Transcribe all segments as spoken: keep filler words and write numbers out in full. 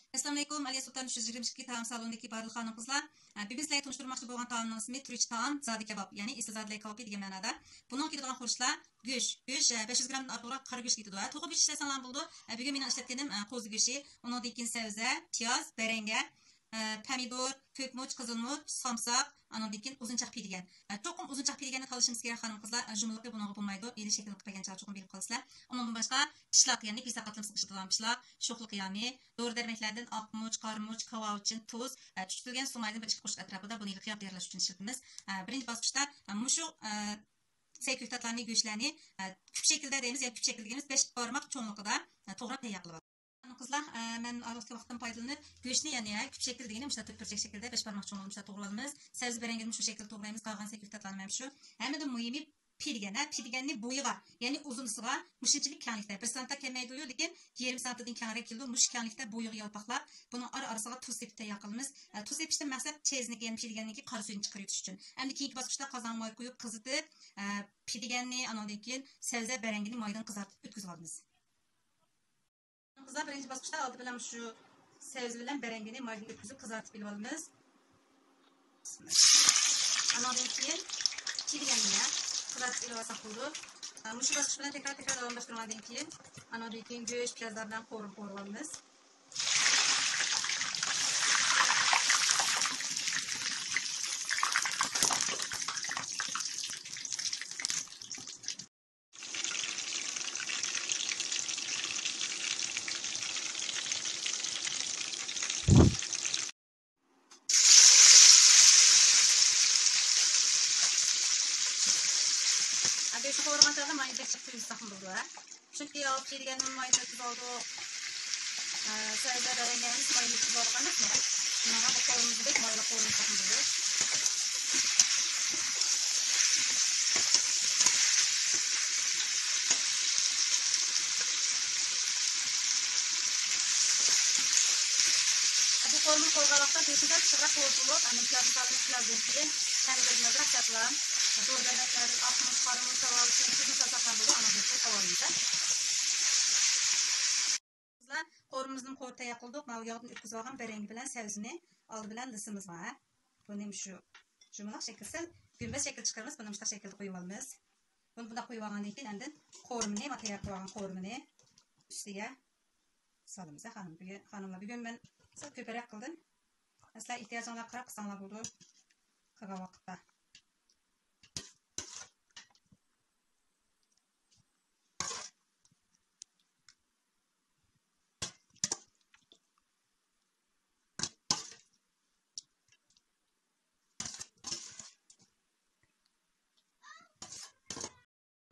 ئەسسالامۇئەلەيكۇم، ئەلىيە سۇلتان ئۈچ يۈز يىگىرمە ئىككى تائام سالونىدىكى بارلىق خانىم قىزلار. ئە، بۈگۈن سىلەرگە تونۇشتۇرماقچى بولغان تائامنىڭ ئىسمى تۈركچە تائام، زادى كەباب، يەنى ئىسلى زادىلەي كەبابى دېگەن مەنادا. بۇنىڭغا كېتىدىغان خۇرۇچلار گۆش، گۆش، ئە، بەش يۈز گرامدىن ئارتۇقراق قارا گۆش كېتىدۇ. ھە، توخۇ گۆشى ئىشلەتسەڭلار بولىدۇ. ئە، بۈگۈن مېنىڭ ئىشلەتكىنىم، ئە، قوزا گۆشى، ئۇنىڭدىن كېيىن سەۋزە، پىياز، بەرەڭگە، ئە، پەمىدۇر، كۆكمۇچ، قىزىلمۇچ، سامساق، ئانىڭدىن كېيىن ئۇزۇنچاق پىدىگەن. ئە، چوقۇم ئۇزۇنچاق پىدىگەننى تاللىشىمىز كېرەك، خانىم قىزلار. ئە، جۇمىلىقى بۇنىڭغا بولمايدۇ. ئىلى شەكىلنى قىلىپ بەرگەن چاغ چوقۇم بىلىپ قالىسىلەر. ئۇنىڭدىن باشقا پىشلاق، يەنى پىساق قاتلىمىسىغا ئىشلىتىدىغان پىشلاق، شوخلۇق يامى، دورا دەرمەكلەردىن ئاقمۇچ، قارىمۇچ، كاۋاۋىچىن، تۇز، ئە، چۈشتۈرگەن سۇ مايدىن بىر ئىككى قوشۇق ئەتراپىدا بۇنى خىيار تەييارلاش ئۈچۈن ئىشلىتىمىز. ئە، بىرىنچى باسقۇچتا، ئە، مۇشۇ، ئە، سەي كۆكتاتلارنى، گۆشلەرنى، ئە، كۈپ شەكىلدە دەيمىز، يەنى كۈپ شەكىل دېگىنىمىز بەش بارماق چوڭلۇقىدا، ئە، توغراپ تەييار قىلىپ ئالىمىز. قىزلار، ئە، مەن ھازىرقى ۋاقىتتىن پايدىلىنىپ، گۆشنى يەنى، ئە، كۈپ شەكىل دېگىنى مۇشۇنداق تۆپپۈرچەك شەكىلدە، بەش بارماق چوڭلۇقىدا مۇشۇنداق توغرىلىمىز. سەۋزە بەرەڭگىنى مۇشۇ شەكىلدە توغرايمىز، قالغان سەي كۆكتاتلارنى مەن شۇ. ھەممىدىن مۇھىمى، پىدىگەن، ھە، پىدىگەننى بويىغا، يەنى ئۇزۇنىسىغا مۇشۇنچىلىك كەڭلىكتە، بىر سانتا كەلمەيدۇ، لېكىن يېرىم سانتىدىن كەڭرەك كېلىدۇ. مۇشۇ كەڭلىكتە بويىغا يالپاقلاپ، بۇنىڭ ئارا-ئارىسىغا تۇز سېپىپ تەييار قىلىمىز. ئە، تۇز سېپىشتىن مەقسەت چېيىزنىڭكى، يەنى پىدىگەننىڭكى قارا سۈيىنى چىقىرىۋېتىش ئۈچۈن. ئەمدى كېيىنكى باسقۇچتا قازانغا ماي قۇيۇپ قىزىتىپ، ئە، پىدىگەننى، ئانىڭدىن كېيىن سەۋزە بەرەڭگىنى مايدىن قىزارتىپ ئۆتكۈزۈۋالىمىز. قىزلار، بىرىنچى باسقۇچتا ئالدى بىلەن مۇشۇ سەۋزە بىلەن بەرەڭگىنى مايدىن ئۆتكۈزۈپ قىزارتىپ ئېلىۋالىمىز. ئانىڭدىن كېيىن پىدىگەننى قىزارتىپ ئېلىۋالساق بولىدۇ. مۇشۇ باسقۇچ بىلەن تەكرار تەكرار داۋاملاشتۇرغاندىن كېيىن، ئانىڭدىن كېيىن گۆش، پىيازلار بىلەن قورۇما قورۇۋالىمىز. ئەمدى شۇ قورۇغان چاغدا ماينى بەك جىق قۇيۇۋەتسەكمۇ بولىدۇ، ھە؟ چۈنكى ئالدى دېگەندىن ماينى ئۆتكۈزۈۋالدۇق. ئە، سەۋزە بەرەڭگىمىز ماينى ئۆتكۈزۈۋالدۇق ئەمەسمۇ؟ شۇنىڭغا بۇ قورۇمىزنى بەك مايلىق قورۇمىساقمۇ بولىدۇ. بۇ قورۇمىنى قورۇغان ۋاقىتتا بېشىدا پىشىقراق قورۇپ بولۇپ، ئاندىن پىيازنى سالىمىز، پىيازدىن كېيىن تەملىرىنى ئازراق سەپلەم، دورا دەرمەكلەردىن ئاقمۇچ، قارىمۇچ، ساۋال، سىزنى سالساقلام بولىدۇ، ئاندىن كېيىن ساۋالىمىز. قىزلار، قورۇمىمىزنى قورۇپ تەييار قىلدۇق. ماۋۇ ياغدىن ئۆتكۈزۈۋالغان بەرەڭگى بىلەن سەۋزىنى ئالدى بىلەن لىسىمىزغا، ھە؟ بۇنى مۇشۇ يۇمىلاق شەكىل، سەل گۈمبەز شەكىل چىقىرىمىز، بۇنى مۇشۇنداق شەكىلدە قويۇۋالىمىز. بۇنى بۇنداق قويۇۋالغاندىن كېيىن، ئاندىن قورۇمىنى، ما تەييار قىلىۋالغان قورۇمىنى ئۈستىگە سالىمىز، ھە، خانىم. بۈگۈن، خانىملار، بۈگۈن مەن سەل كۆپرەك قىلدىم. سىلەر ئېھتىياجىڭلارغا قاراپ قىلساڭلار بولىدۇ، قىلغان ۋاقىتتا.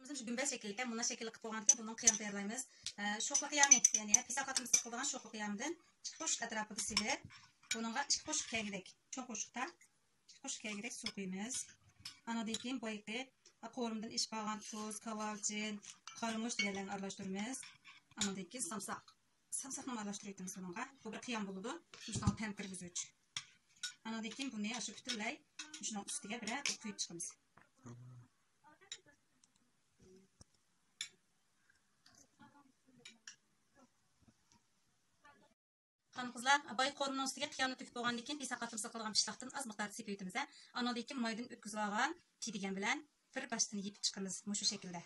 بىز شۇ گۈمبەز شەكىلدە، مۇنا شەكىلدە قىلىپ بولغاندىن كېيىن، بۇنىڭ قىيامىنى تەييارلايمىز. ئە، شوخلۇق يامى، يەنى پىساق قاتلىمىسى قىلىدىغان شوخلۇق يامىدىن ئىككى قوشۇق ئەتراپىدا سېلىپ، بۇنىڭغا ئىككى قوشۇق كەلگۈدەك، چوڭ قوشۇقتا ئىككى قوشۇق كەلگۈدەك سۇ قۇيىمىز. ئانىڭدىن كېيىن بايىقى قورۇمىدىن ئېشىپ قالغان تۇز، كاۋاۋىچىن، قارىمۇچ دېگەنلەرنى ئارىلاشتۇرىمىز. ئانىڭدىن كېيىن سامساق. سامساقنى ئارىلاشتۇرۇۋېتىمىز بۇنىڭغا. بۇ بىر قىيام بولىدۇ. مۇشۇنىڭ تەم كىرگۈزگۈچ. ئانىڭدىن كېيىن بۇنى ئاشۇ پۈتۈنلەي مۇشۇنىڭ ئۈستىگە بىرەر قۇيۇپ چىقىمىز. خانىم قىزلار، بايىقى قورۇمىنىڭ ئۈستىگە قىيامنى تۆكۈپ بولغاندىن كېيىن، پىساق قاتلىمىسى قىلغان پىشلاقتىن ئاز مىقداردا سېپىۋېتىمىز، ھە. ئانىڭدىن كېيىن مايدىن ئۆتكۈزۈۋالغان پىدىگەن بىلەن بىر باشتىن يېپىپ چىقىمىز مۇشۇ شەكىلدە.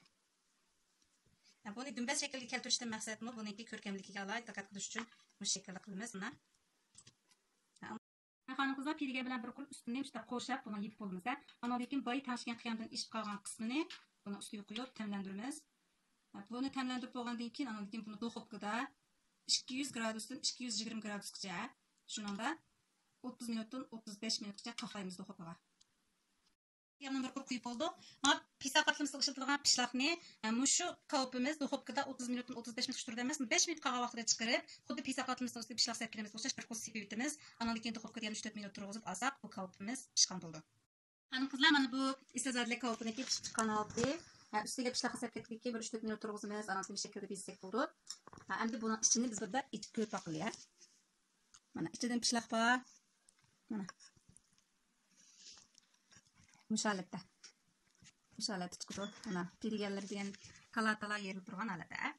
ھە، بۇنى گۈمبەز شەكىلگە كەلتۈرۈشتىن مەقسەتمۇ بۇنىڭكى كۆركەملىكىگە ئالاھىدە دىققەت قىلىش ئۈچۈن مۇشۇ شەكىلدە قىلىمىز مانا. خانىم قىزلار، پىدىگەن بىلەن بىر قۇر ئۈستىنى مۇشۇنداق قورشاپ، بۇنى يېپىپ بولىمىز، ھە. ئانىڭدىن كېيىن بايا تەڭشىگەن قىيامدىن ئېشىپ قالغان قىسمىنى بۇنىڭ ئۈستىگە قويۇپ تەملەندۈرىمىز. ھە، بۇنى تەملەندۈرۈپ بولغاندىن كېيىن، ئانىڭدىن كېيىن بۇنى دوخوپكىدا ئىككى يۈز گرادۇستىن ئىككى يۈز يىگىرمە گرادۇسقىچە، شۇنىڭدا ئوتتۇز مىنۇتتىن ئوتتۇز بەش مىنۇتقىچە قاقلايمىز دوخوپكىغا. يەنە بىر قۇر قۇيۇپ بولدۇق. مانا پىسا قاتلىمىسىغا ئىشلىتىدىغان پىشلاقنى، ئە، مۇشۇ كاۋىپىمىز دوخوپكىدا ئوتتۇز مىنۇتتىن ئوتتۇز بەش مىنۇت كۈتتۈرىدۇ ئەمەس، بەش مىنۇت قالغان ۋاقتىدا چىقىرىپ، خۇددى پىسا قاتلىمىسىنىڭ ئۈستىگە پىشلاق سەپكىنىمىز ئوخشاش بىر قۇر سېپىۋېتىمىز. ئانىڭدىن كېيىن دوخوپكىدا يەنە ئۈچ تۆت مىنۇت تۇرغۇزۇپ ئالساق، بۇ كاۋىپىمىز پىشقان بولىدۇ. خانىم قىزلار، مانا بۇ ئىسلىزادىلىك كاۋىپىنىڭكى پىشىپ چىققان ھالىتى. ھە، ئۈستىگە پىشلاق سەپكەنلىكى بىر ئۈچ تۆت مىنۇت تۇرغۇزىمىز، ئانىڭدىن كېيىن شەكىلدە بېزىسەك بولىدۇ. ھە، ئەمدى بۇنىڭ ئىچىنى بىز بىردە ئېچىپ كۆرۈپ باقىلى، ھە. مانا ئىچىدىن پىشلاق بار. مانا. مۇشۇ ھالەتتە. مۇشۇ ھالەتتە چىقىدۇ. مانا، پىدىگەنلىرى دېگەن تالا-تالا يېرىلىپ تۇرغان ھالەتتە.